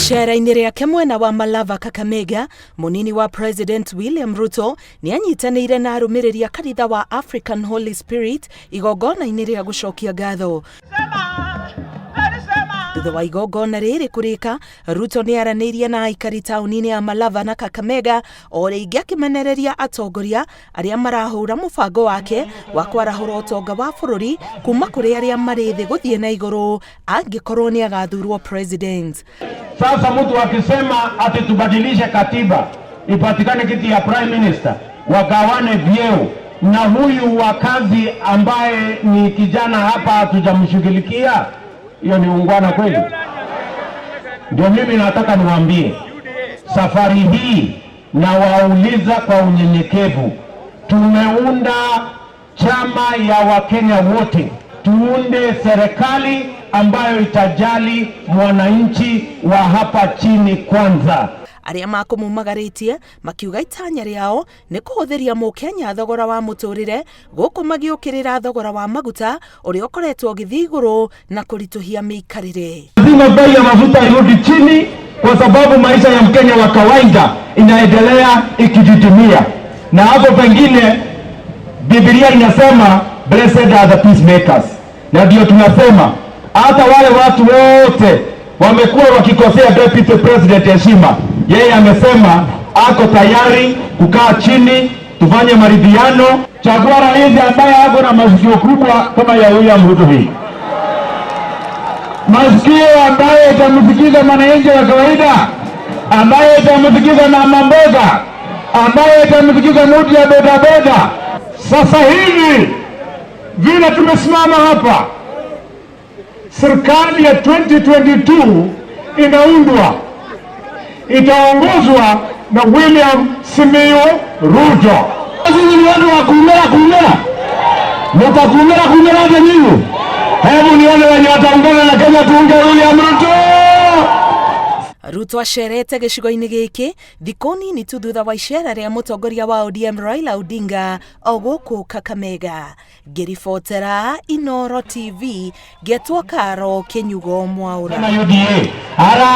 Icera-inĩ rĩake mwena wa Malava, Kakamega, mũnini wa President William Ruto nĩ anyitanĩire na arũmĩrĩri a kanitha wa African Holy Spirit igongona-inĩ rĩa gũcokia ngatho. Thutha wa igongona rĩrĩ kũrĩka, Ruto nĩ aranĩirie na aikari taũni-inĩ ya Malava na Kakamega, o rĩngĩ akĩmenereria atongoria arĩa marahũra mũbango wake wa kwarahũra ũtonga wa bũrũri kuma kũrĩ arĩa marĩ thĩ gũthiĩ na igũrũ angĩkorwo nĩ agathurwo president. Sasa mtu akisema ati tubadilishe katiba ipatikane kiti ya prime minister, wagawane vyeo, na huyu wa kazi ambaye ni kijana hapa hatujamshughulikia, hiyo ni ungwana kweli? Ndio mimi nataka niwaambie, safari hii nawauliza kwa unyenyekevu, tumeunda chama ya Wakenya wote, tuunde serikali ambayo itajali mwananchi wa hapa chini kwanza. Arĩa makũmumagarĩtie makiuga itanya rĩao nĩ kũhũthĩria mũkenya thogora wa mũtũrĩre, gũkũ magĩũkĩrĩra thogora wa maguta ũrĩa ũkoretwo ũgĩthiĩ igũrũ na kũritũhia mĩikarĩre. Lazima bei ya mafuta irudi chini, kwa sababu maisha ya Mkenya wa kawaida inaendelea ikididimia, na hapo pengine Biblia inasema, "Blessed are the peacemakers", na ndio tunasema hata wale watu wote wamekuwa wakikosea deputy president heshima, yeye amesema ako tayari kukaa chini tufanye maridhiano. Chagua rais ambaye ako na masikio kubwa kama ya William Ruto hii, masikio ambayo itamsikiza mwananchi wa kawaida, ambaye itamsikiza mama mboga, ambaye itamsikiza mtu ya bodaboda. Sasa hivi vile tumesimama hapa, serikali ya 2022 inaundwa, itaongozwa na William Simiyu Ruto. Sisi ni watu wa kumera kumera, mtakumera kumera aje nyinyi? Hebu nione wenye wataungana na Kenya tuunge William Ruto. Ruto acerete gĩcigo-inĩ gĩkĩ thikũ nini tu thutha wa icera rĩa mũtongoria wa ODM Raila Odinga o gũkũ Kakamega. Ngĩribotera Inoro TV, ngetwo Karo Kĩnyugo Mwaũra. Na UDA. Ara